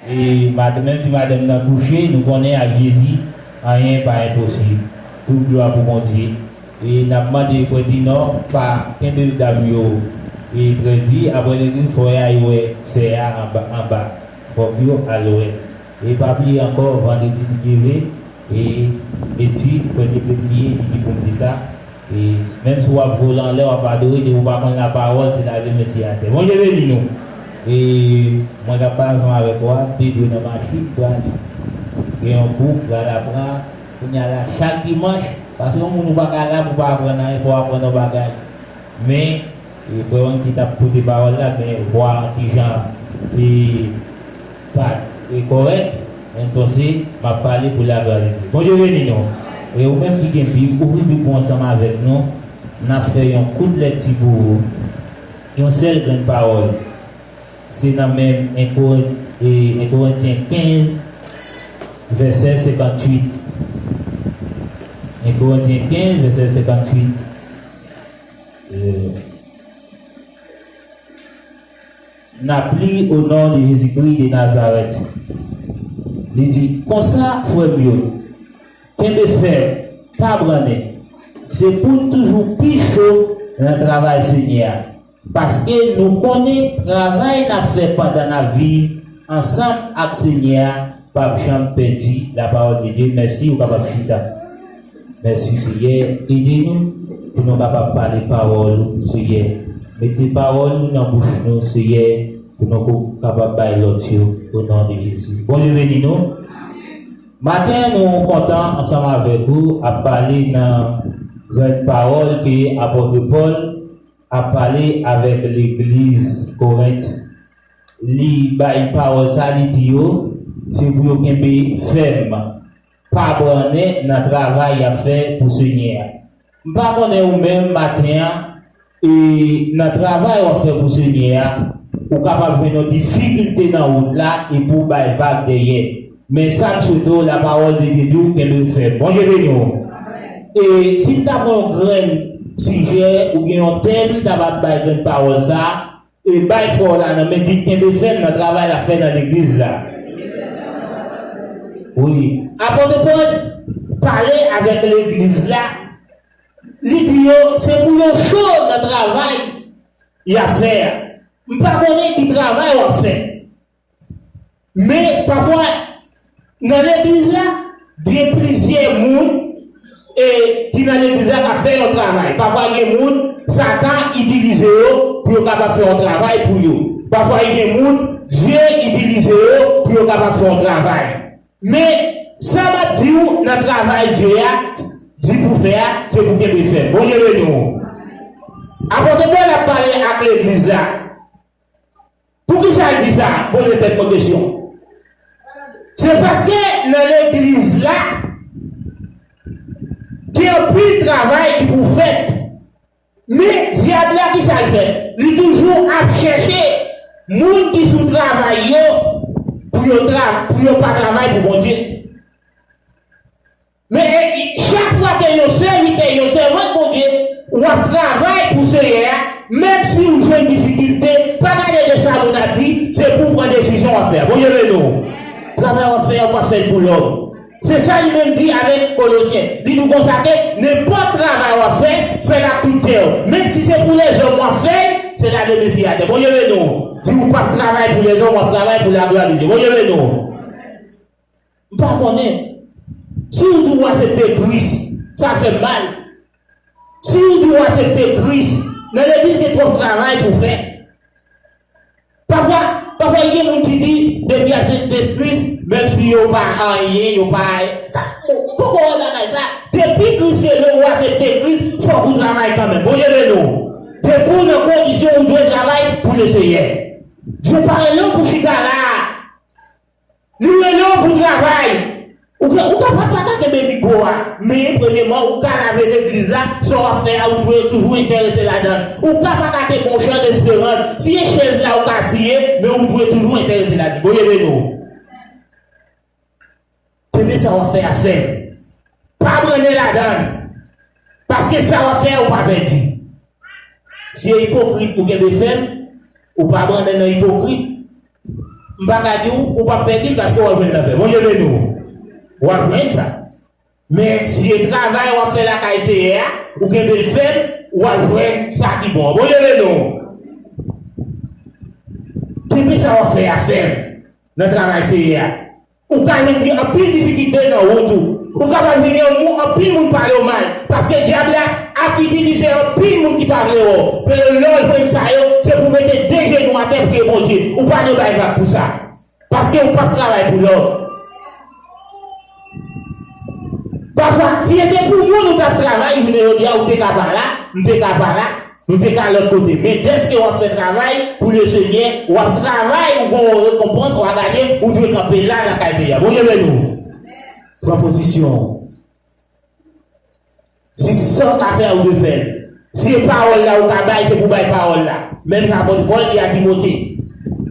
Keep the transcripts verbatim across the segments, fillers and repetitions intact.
E madanm, menm si madanm nan kouche, nou konnen ak Jezi, anyen pa enposib. Tout glwa pou Bondye. E n ap mande frè Dinò pa kenbe dam yo e trè di, apre legliz fò y al wè sè a anba, anba. Fòk yo al wè. E pa bliye ankò, vandredi si Dye vle, e etid, frè Dye vle bliye, li di pou m di sa. E menm si w ap vole anlè, w ap adore, depi w pa konn lapawòl, se lave men sou atè. Bondye beni nou. E mwen k ap pale ansanm avèk ou a, te dwe nan machin, prale. Gen yon gwoup, prale aprann. Kounye a la, chak dimanch, paske yon moun ou pa ka la pou w pa aprann anyen, fò w aprann yon bagay. Men, e, frè Wendy t ap pote pawòl la, men vwa an ti jan, e, pa t, e, kòrèk, entonse, m ap pale pou laglwa de Dye. Bondye beni nou. E ou menm ki gen Bib, ouvri Bib ou ansanm avèk nou. N ap fè yon kout lèkti pou ou. Yon sèl grenn pawòl. Se nan menm en Korin-, e, en Korentyen kenz, vèsè senkantuit. En Korentyen kenz, vèsè senkantuit. E, n ap li o non de Jezikri de Nazarèt. Li di, konsa, frè m yo, kenbe fèm, pa brannen. Se pou n toujou pi cho nan travay Senyè a. Paske nou konnen travay n ap fè pandan n ap viv ansanm ak Senyè a p ap janm pèdi. La parole de Dieu, mèsi, ou kapab chita. Mèsi, Seyè. Ede nou pou nou kapab pale pawòl ou, Seyè. Mete pawòl ou nan bouch nou, Seyè, pou nou ko-, kapab bay lòt yo, o non de Jezi. Bondye beni nou. Maten, nou kontan ansanm avèk ou ap pale nan grenn pawòl ke apòt Pòl ap pale avèk legliz Korent. Li bay pawòl sa, li di yo, se pou yo kenbe fèm, pa brannen nan travay y ap fè pou Senyè a. M pa konnen ou menm maten an, e nan travay w ap fè pou Senyè a, ou kapab jwenn yon difikilte nan wout la epi w bay vag dèyè. Men sa m swete w, la parole de Dieu di w kenbe fèm. Bondye beni w. E si m ta pran yon grenn sijè oubyen yon tèm, m ta va bay grenn pawòl sa, e bay frè w la nan men, di l kenbe fèm nan travay l ap fè nan legliz la. Wi. Apòt Pòl pale avèk legliz la, li di yo, se pou yo cho nan travay y ap fè a. M pa konnen ki travay w ap fè. Men, pafwa, nan legliz la, gen plizyè moun, e, ki nan legliz la k ap fè yon travay. Pafwa, gen moun, Satan itilize yo pou yo kapab fè yon travay pou yo. Pafwa, gen moun, Dye itilize yo pou yo kapab fè yon travay. Men, sa m ap di w nan travay Dye a, di pou fè a, se pou kenbe fèm. Bondye beni w. Apòt Pòl ap pale ak legliz la. Poukisa l di sa? Poze tèt mwen kesyon. Se paske nan legliz la, gen anpil travay ki pou fèt. Men dyab la, kisa l fè? Li toujou ap chèche moun ki sou travay yo pou yo tra-, pou yo pa travay pou Bondye. Men, e, e, chak fwa ke yon sèvitè, yon sèvant Bondye, w ap travay pou Senyè a, menm si w jwenn difikilte, pa gade de sa moun ap di, se pou w pran desizyon w ap fè a. Bondye beni w. Travay w ap fè a, w pa fè l pou lòm. Se sa li menm di avèk Kolosyen. Li di w konsa ke nenpòt travay w ap fè, fè l ak tout kè w. Menm si se pou lèzòm w ap fè l, se lave men sou atè. Bondye beni w. Di w p ap travay pou lèzòm, w ap travay pou laglwa de Dye. Bondye beni w. M pa konnen. Si w di w aksepte Kris, sa fè m mal. Si w di w aksepte Kris, nan legliz gen twòp travay pou fè. Pafwa, pafwa gen moun ki di, depi y aksepte Kris, menm si yo pa anyen, yo pa, sa, bon, m poko wè bagay sa. Depi Kris rele w, w aksepte Kris, fòk ou travay kanmenm. Bondye beni w. Depi w nan kondisyon, ou dwe travay pou Leseyè. Dye pa rele w pou chita la a. Li rele w pou travay. Ou ka, ou ka pa, pa ka kenbe mikwo a, men premyèman, ou ka lave legliz la, sa w ap fè a, ou dwe toujou enterese ladan l. Ou ka pa ka kenbe yon jan desperans, si e chèz la ou ka siye, men ou dwe toujou enterese ladan l. Bondye beni w. Kenbe sa w ap fè a fèm. Pa brannen ladan l. Paske sa w ap fè a, ou pa pèdi. Si e ipokrit ou kenbe fèm, ou pa brannen nan ipokrit. M pa ka di w, ou p ap pèdi l paske w ap jwenn nan fè. Bondye beni w. W ap jwenn sa. Men si e travay w ap fè lakay Seyè a, ou kenbe l fèm, w ap jwenn sa ki bon an. Bondye beni w. Kenbe sa w ap fè a fèm nan travay Seyè a. Ou ka jwenn anpil difikilte nan wout ou. Ou kapab jwenn yon moun, anpil moun pale w mal. Paske dyab la ap itilize anpil moun ki pa vle wè w. Men lè w jwenn sa yo, se pou w mete de jenou atè priye Bondye. Ou pa dwe bay vag pou sa. Paske ou p ap travay pou lòm. Pafwa, si se te pou moun ou t ap travay, jounen jodi a, ou te ka pa la, m te ka pa la, nou te ka lòt kote. Men dèske w ap fè travay pou Lesenyè, w ap travay, ou gen yon rekonpans, w a gade, ou dwe kanpe la, lakay Seyè a. Bondye beni w. Pran pozisyon w. Si sa w ka fè a, ou dwe fè l. Si e pawòl la ou ka bay, se pou bay pawòl la. Menm jan apot Pòl di a Timote.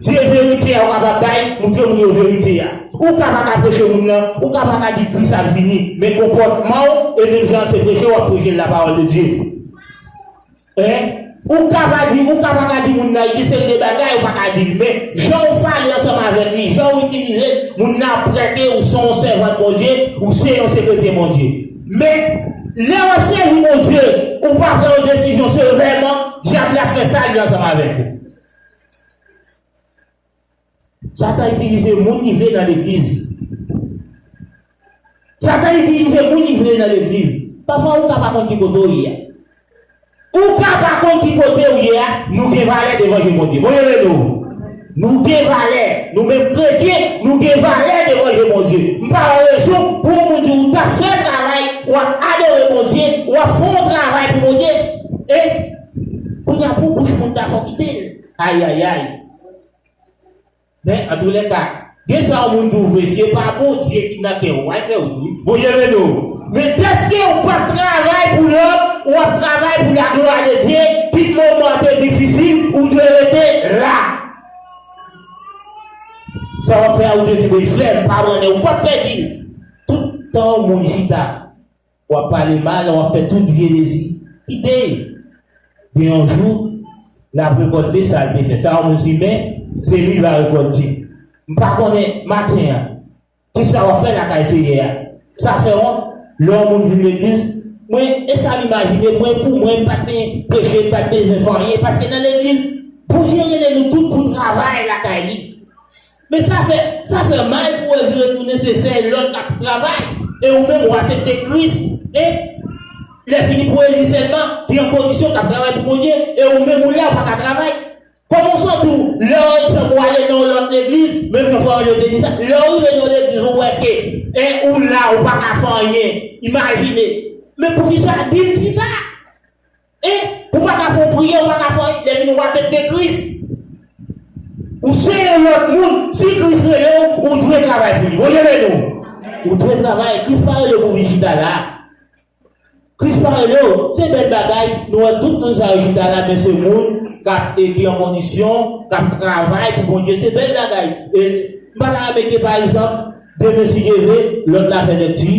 Si e verite a ou kapab bay, montre moun yo verite a. Ou ka pa ka preche moun nan, ou ka pa ka di Kris ap vini, men konpòtman w, e menm jan se preche w ap preche lapawòl de Dye. Hein? Ou ka pa di, ou ka pa ka di moun nan, gen seri de bagay ou pa ka di l, men jan ou pale ansanm avèk li, jan ou itilize l, moun nan ap prète ou se yon sèvant Bondye, ou se yon sekretè Bondye. Men, lè w ap sèvi Bondye, ou pa pran yon desizyon sevèman, dyab la fè sa l vle ansanm avèk ou. Satan itilize moun li vle nan legliz. Satan itilize moun li vle nan legliz. Pafwa ou ka pa konn ki kote w ye a. Ou ka pa konn ki kote w ye a, nou gen valè devan je Bondye. Bondye beni w. Nou gen valè. Nou menm kretyen, nou gen valè devan je Bondye. M pa wè rezon pou yon moun di ou t ap fè travay, w ap adore Bondye, w ap fè yon travay pou Bondye. E kounye a pou bouch moun ta fè w kite l. Ayayay. Men, antoulèka, gen sa yon moun di w vre, si e pa Bondye ki nan kè w, w a fè w ri. Bondye beni w. Men dèske ou p ap travay pou lòm, ou ap travay pou laglwa de Dye, kit moman an te difisil, ou dwe rete la. Sa w ap fè a, ou dwe kenbe l fèm, pa brannen, ou p ap pèdi l. Tout tan yon moun chita, w ap pale mal, w ap fè tout vye dezi. Kite l. Gen yon jou, l ap rekòlte sa l te fè. Sa yon moun simen, se li l va rekòlte. M pa konnen maten an, kisa w ap fè lakay Seyè a. Sa fè wont, lè yon moun vin legliz, mwen, e sa m imajine, mwen, pou mwen, m pa t bezwen preche, m pa t bezwen fè anyen, paske nan legliz, Bondye rele nou tout pou travay lakay li. Men sa fè, sa fè mal pou wè vire tounen se sèl lòt k ap travay, e ou menm ou aksepte Kris, e lè fini pou eli sèlman, ki an kondisyon k ap travay pou Bondye, e ou menm ou la ou pa ka travay. Kòman w santi w lè w egzanp ou ale nan yon lòt legliz, menm jan frè Anjlo te di sa, lè w rive nan yon legliz ou wè ke, e ou la ou pa ka fè anyen, imajine. Men poukisa, di m kisa? E pou w pa ka fè yon priyè, ou pa ka fè anyen, lè vini w aksepte Kris. Ou se yon lòt moun. Si Kris rele w, ou dwe travay pou li. Bondye beni w. Ou dwe travay. Kris pa rele w pou w vin chita la. Kris pa rele w. Se bèl bagay. Nou wè tout moun sa yo chita la, men se moun k ap ede an kondisyon, k ap travay pou Bondye. Se bèl bagay. E m pa ta renmen ke, pa egzanp, demen si Dye vle, lòt la fè lèkti.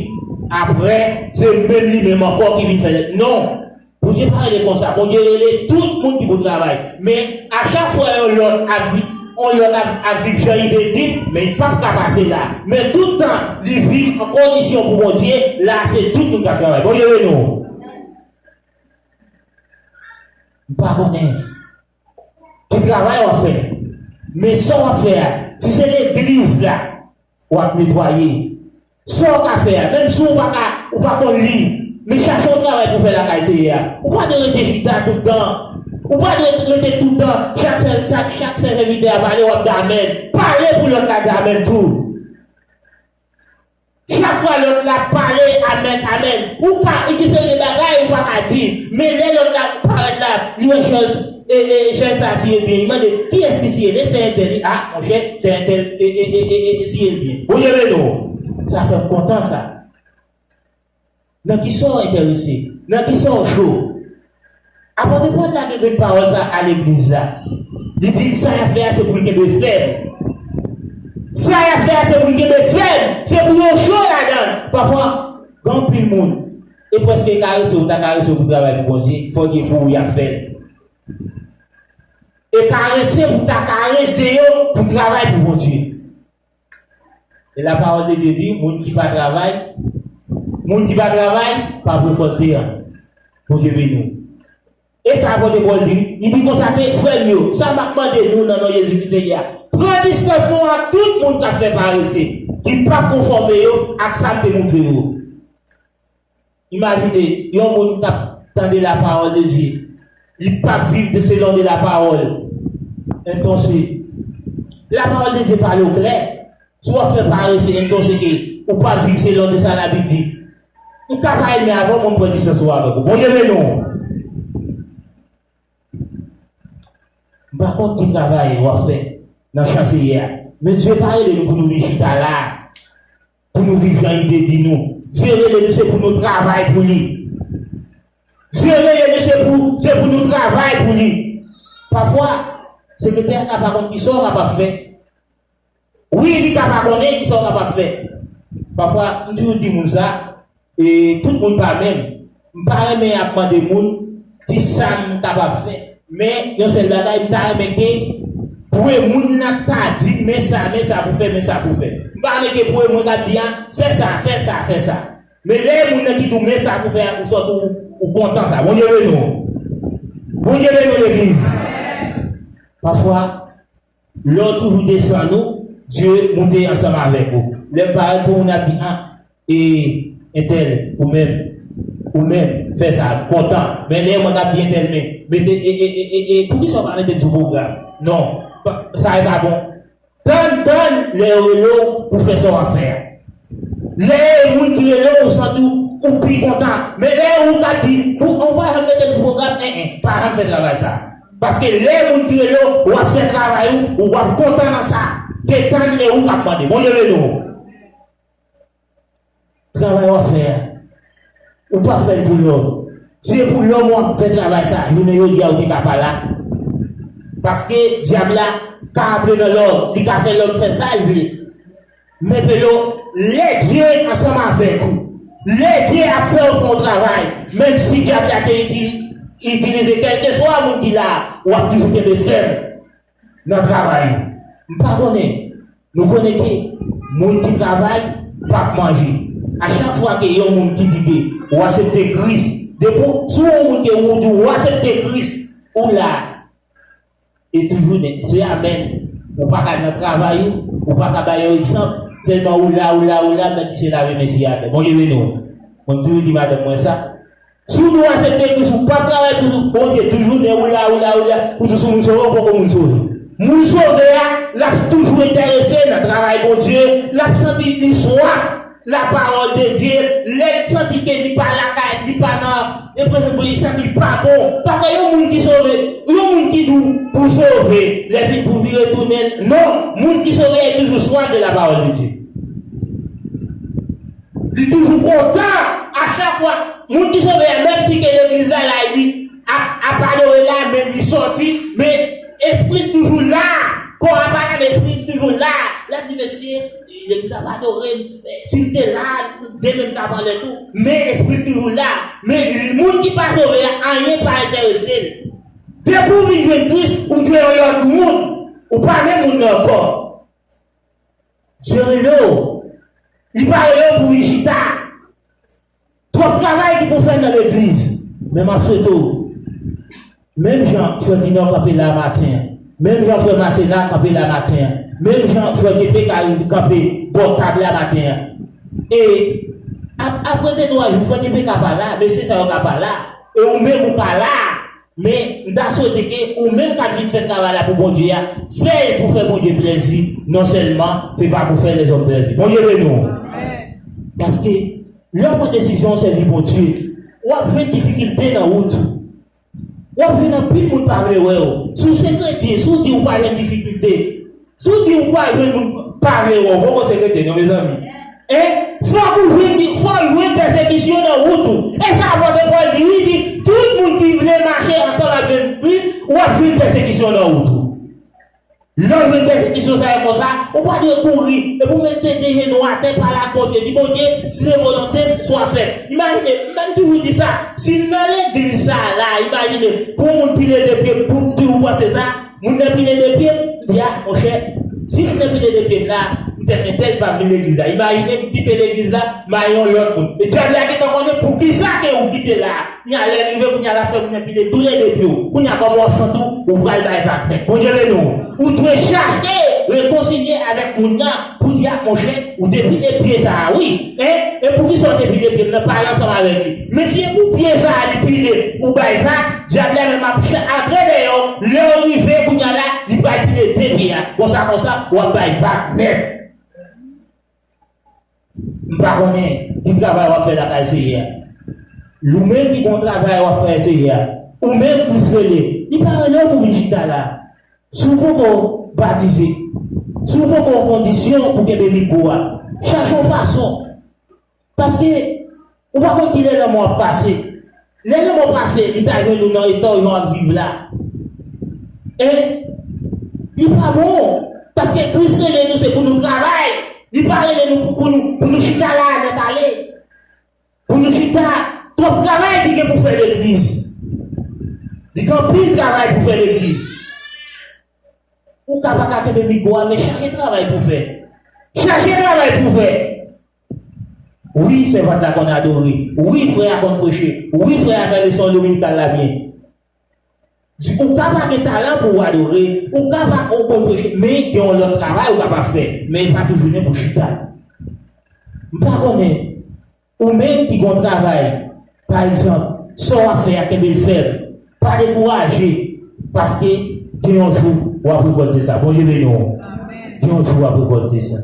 Apre, se menm li menm ankò ki vin fè lèkti. Non. Bondye pa rele konsa. Bondye rele tout moun ki pou travay. Men, a chak fwa yon lòt ap viv, yon lòt ap, ap viv jan li te di, men li p ap ka pase la. Men tout tan li viv an kondisyon pou Bondye, la se tout moun k ap travay. Bondye beni w. M pa konnen ki travay w ap fè. Men sa w ap fè a, si se legliz la, w ap netwaye. Sa w ka fè a, menm si w pa ka, ou pa konn li, men chache yon travay pou fè lakay Seyè a. Ou pa dwe rete chita tout tan. Ou pa dwe rete tout tan, chak sè, chak, chak sè sèvitè a pale, w ap di amèn. Pale pou lòt la di amèn tou. Chak fwa lòt la pale, amèn, amèn. Ou ka, gen seri de bagay ou pa ka di, men lè lòt la parèt la, li wè chèz, e, e, chèz sa siye byen, li mande, kiyès ki siye l? E se entèl li, a, monchè, se entèl, e, e, e, e, e, siye l byen. Bondye beni w. Sa fè m kontan sa. Nan kisa w enterese? Nan kisa w cho? Apot Pòl la gen grenn pawòl sa a legliz la. Li di sa y ap fè a se pou l kenbe fèm. Sa y ap fè a se pou l kenbe fèm. Se pou yo cho ladan l. Pafwa, gen anpil moun, e prèske karese w, ta karese w pou travay pou Bondye, fò w gen pou w y ap fè l. e karese pou ta karese yo pou travay pou Bondye. E la parole de Dieu di, moun ki pa travay, moun ki pa travay, p ap rekòlte an. Bondye beni w. E sa apot Pòl di, li di konsa ke, frè m yo, sa m ap mande nou nan non Jezi Kris Seyè a, pran distans nou ak tout moun k ap fè parese, ki p ap konfòme yo ak sa m te montre yo. Imajine, yon moun k ap tande la parole de Dieu, li p ap viv de selon de la parole. Entonse, la parole de Dieu pale w klè. Si w ap fè parese, entonse ke ou p ap viv selon de sa Labib di. M ka pa renmen avè w, men m pran distans ou avèk ou. Bondye beni w. M pa konn ki travay w ap fè nan chan Seyè a. Men Dye pa rele nou pou nou vin chita la, pou nou viv jan li te di nou. Dye rele nou se pou nou travay pou li. Dye rele nou se pou, se pou nou travay pou li. Pafwa, sekretè a ka pa konn kisa w kapab fè. Wi, li ka pa konnen kisa w kapab fè. Pafwa, m toujou di moun sa, e tout moun pa menm. M pa renmen ap mande moun kisa m kapab fè. Men, yon sèl bagay, m ta renmen ke pou e moun nan ta di m, men sa, men sa pou fè, men sa pou fè. M pa renmen ke pou e moun k ap di a, fè sa, fè sa, fè sa. Men lè e moun nan ki di w, men sa pou fè a, ou sòti ou, ou kontan sa. Bondye beni w. Bondye beni w, legliz. Pafwa, lè w toujou desann ou, Dye moute ansanm avèk ou. Lè m parèt pou moun ap di, a, e entèl, ou menm, ou menm, fè sa, m kontan. Men lè mwen ap di entèl, men, mete, e, e, e, e, e, poukisa w pa mete m sou pwogram? Non, pa, sa e pa bon. Tann, tann, lè yo rele w pou fè sa w ap fè a. Lè e moun ki rele w, ou santi w, ou pi kontan. Men lè e ou k ap di, pou, ou pa janm mete l sou pwogram, en, en, pa janm fè travay sa. Paske lè moun ki rele w, w ap fè travay ou, ou ap kontan nan sa. Ke tann e ou k ap mande. Bondye beni w. Travay w ap fè a, ou p ap fè l pou lòm. Si se pou lòm w ap fè travay sa, jounen jodi a ou te ka pa la. Paske dyab la ka antre nan lòm, li ka fè lòm fè sa l vle. Men Pelo, lè Dye ansanm avèk ou, lè Dye ap fè w fè yon travay, menm si dyab la te itil-, itilize kèlkeswa moun ki la, w ap toujou kenbe fèm nan travay ou. M pa konnen, nou konnen ke moun ki travay p ap manje. A chak fwa ke yon moun ki di ke ou aksepte Kris, depi w, si w yon moun ke ou di ou aksepte Kris, ou la, e toujou nèt. Se amèn. Ou pa ka nan travay ou, ou pa ka bay yon egzanp, sèlman ou la, ou la, ou la, men di se lave men si atè. Bondye beni w. Mwen toujou di madanm mwen sa. Si w di w aksepte Kris, ou p ap travay pou Bondye, toujou nèt, ou la, ou la, ou la, ou di sou moun sove, ou poko moun sove. Moun sove a, l ap toujou enterese nan travay Bondye, l ap santi li swaf la parole de Dieu, lè l santi ke li pa lakay, li pa nan, e prezans Bondye, li santi li pa bon. Paske yon moun ki sove, yon moun ki di w pou sove, lè fin pou vire tounen, non, moun ki sove a toujou swaf de la parole de Dieu. Li toujou kontan a chak fwa. Moun ki sove a, menm si ke legliz la la, li ap, ap adore la, men li sòti, men espri l toujou la. Kò a pa la, men espri l toujou la. L ap di, mesye, legliz ap adore m. Si m te la, demen m t ap anlè tou. Men espri l toujou la. Men moun ki pa sove a, anyen pa enterese l. Depi w vin jwenn Kris, ou jwenn yon lòt moun. Ou pa menm moun nan ankò. Dye rele w. Li pa rele w pou vin chita. Twòp travay ki pou fè nan legliz. Men m ap swete w, menm jan frè Dinò kanpe la maten an, menm jan frè Masena kanpe la maten an, menm jan frè Kepe ka rive kanpe bò tab la maten an. E ap-, apre de twa jou, frè Kepe ka pa la, mesye sa yo ka pa la, e ou menm ou pa la. Men, m ta swete ke ou menm k ap vin fè travay la pou Bondye a, fè l pou fè Bondye plèzi, non sèlman, se pa pou fè lèzòm plèzi. Bondye beni w. Paske, lè w pran desizyon w sèvi Bondye, w ap jwenn difikilte nan wout ou. W ap jwenn anpil moun pa vle wè w. Si w se kretyen, si w di w pa jwenn difikilte, si w di w pa jwenn moun pa vle wè w, poko se kretyen non, mezanmi. Hein? Fòk ou jwenn, fòk jwenn pèsekisyon nan wout ou. E sa apot Pòl di, li di, tout moun ki vle mache ansanm ak Jezi Kris, w ap jwenn pèsekisyon nan wout ou. Lè w jwenn pèsekisyon sa yo konsa, ou pa dwe kouri, epi w mete de jenou atè, pale ak Bondye, di, Bondye, si se volonte w, swa fèt. Imajine, m toujou di sa, si m nan legliz sa a la, imajine, pou yon moun pile de pye, pou, pou w panse sa, Moun nan pile de pye m, m di, a, monchè, si moun nan pile de pye m la, poutèt entèl pa vin legliz la. Imajine m kite legliz la, m al yon lòt moun. E dyab la gentan konnen poukisa ke ou kite la. Kounye a lè rive, kounye a l ap fè moun nan pile tou le de pye w. Kounye a kòman w ap santi w, ou pral bay vag nèt. Bondye beni w. Ou dwe chache rekonsilye avèk moun nan pou di, a, monchè, ou te pile pye sa a, wi. Hein? E poukisa w te pile pye l nan? Pale ansanm avèk li. Men si e pou pye sa a li pile, ou bay vag, dyab la menm ap cha-, antre deyò, lè w rive, kounye a la, li pral pile de pye a. Konsa, konsa, w ap bay vag nèt. M pa konnen ki travay w ap fè lakay Senyè a. Ou menm ki gon travay w ap fè Senyè a, ou menm Kris rele, li pa rele w pou vin chita la. Si w poko batize, si w poko an kondisyon pou kenbe mikwo a, chache yon fason. Paske ou pa konn kilè lanmò ap pase. Lè lanmò pase, li ta jwenn ou nan eta w jan w ap viv la. E li pa bon. Paske Kris rele nou, se pou nou travay. Li pa rele nou pou, pou nou, pou nou chita la a nèt ale. Pou nou chita, twòp travay ki gen pou fè legliz. Li gen anpil travay pou fè legliz. Ou ka pa ka kenbe mikwo a, men chache travay pou fè. Chache travay pou fè. Wi, sèvant la konn adore. Wi, frè a konn preche. Wi, frè a fè leson dominikal la byen. Di, ou ka pa gen talan pou w adore, ou ka pa, ou konn preche, men gen yon lòt travay ou kapab fè. Men e pa tou jounen pou chita. M pa konnen, ou menm ki gon travay, pa egzanp, sa w ap fè a, kenbe l fèm. Pa dekouraje, paske gen yon jou w ap rekòlte sa. Bondye beni w. Gen yon jou w ap rekòlte sa.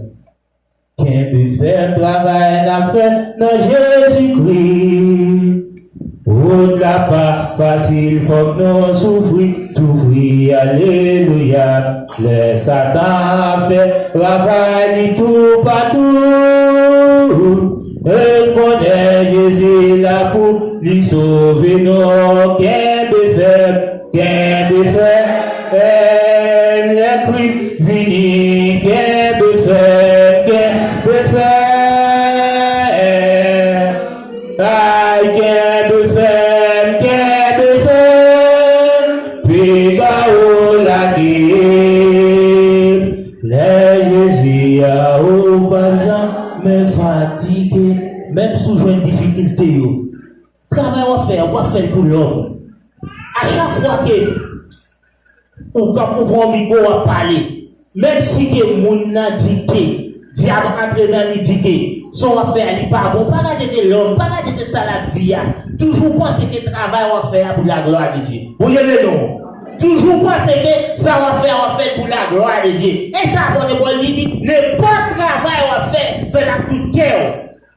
Kenbe fèm travay n ap fè nan Jezikri. Wout la pa fasil, fòk nou soufri, soufri, alelouya. Lè Satan ap fè ravaj li toupatou, rekonnen Jezi la pou li sove nou. Kenbe fèm, kenbe fèm, lè Kris vini, kenbe fèm, kenbe fèm. Ay, kenbe fèm, kenbe fèm, piga ou lage. Lè Jezi a, ou pa janmen fatige. Menm si w jwenn difikilte yo, travay w ap fè a, w ap fè l pou lòm. A chak fwa ke ou kanpe, ou pran mikwo, w ap pale, menm si ke moun nan di ke, dyab antre nan li, di ke sa w ap fè a, li pa bon, pa gade de lòm, pa gade de sa l ap di a. Toujou panse ke travay w ap fè a pou laglwa de Dye. Bondye beni w. Toujou panse ke sa w ap fè a, w ap fè l pou laglwa de Dye. E sa apot Pòl li di, nenpòt travay w ap fè, fè l ak tout kè w.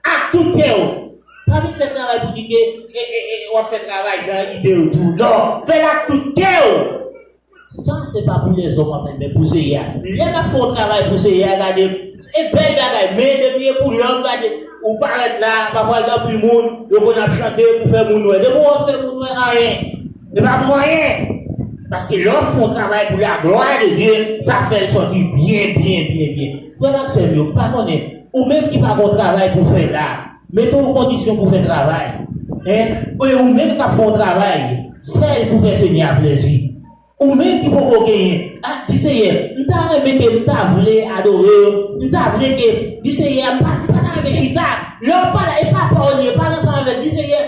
Ak tout kè w. Pa vin fè travay pou di ke, e, e, e, w ap fè travay jan ide w di w. Non, fè l ak tout kè w. Sa, se pa pou lèzòm w ap fè l, men pou Seyè a. Lè m ap fè yon travay pou Seyè a, gade, se bèl bagay, men depi e pou lòm, gade, ou parèt la, pafwa gen anpil moun, yo konn ap chante pou fè moun wè. Depi w ap fè moun wè, anyen. E pa pou anyen. Paske lè w ap fè yon travay pou laglwa de Dye, sa fè l sòti byen, byen, byen, byen. Frè m ak sè m yo, m pa konnen, ou menm ki pa gon travay pou fè la, mete w an kondisyon pou fè travay. Hein? E ou menm k ap fè yon travay, fè l pou fè Senyè a plèzi. Ou menm ki poko genyen, a, di Seyè, m ta renmen ke m ta vle adore w, m ta vle ke, di Seyè, m pa, m pa ta renmen chita. Lè w pale, e pa pawòl li ye, pale ansanm avè l, di Seyè,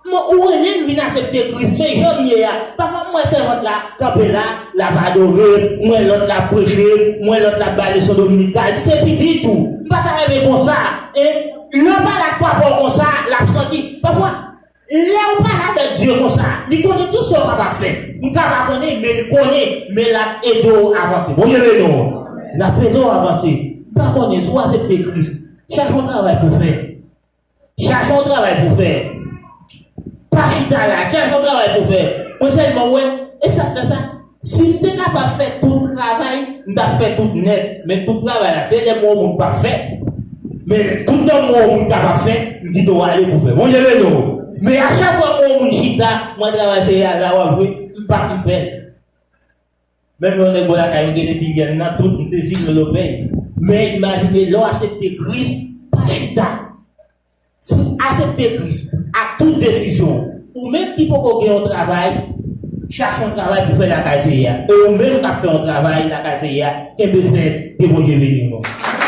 mwen, ou rele m vin aksepte Kris, men jan m ye a. Pafwa m wè sèvant la kanpe la, l ap adore, m wè lòt la ap preche, m wè lòt la ap bay leson dominikal, se pitit ou. M pa ta renmen konsa, hein? Lè w pale ak papa w konsa, l ap santi. Pafwa, lè w pale avèk Dye konsa, li konnen tout sa w kapab fè. M ka pa konnen, men li konnen, men l ap ede w avanse. Bondye beni w. L ap ede w avanse. M pa konnen si w aksepte Kris, chache yon travay pou fè. Chache yon travay pou fè. Pa chita la, chache yon travay pou fè. Mwen sèlman wè, e sa k fè sa? Si m te kapab fè tout travay, m t ap fè tout nèt. Men tout travay la, se lè m wè yon moun p ap fè. Men tout tan m wè yon moun k ap fè, m kite w ale pou fè. Bondye beni w. Men a chak fwa m wè yon moun chita, mwen travay Seyè a, la w ap jwe, m pa konn fè. Menm lè yon nèg bò lakay ou gen de tigèn nan, tout m sezi m lopèy. Men imajine lè w aksepte Kris, pa chita. Aksepte Kris ak tout desizyon w. Ou menm ki poko gen yon travay, Chache yon travay pou fè lakay Seyè a. E ou menm k ap fè yon travay lakay Seyè a, kenbe fèm, ke Bondye beni w.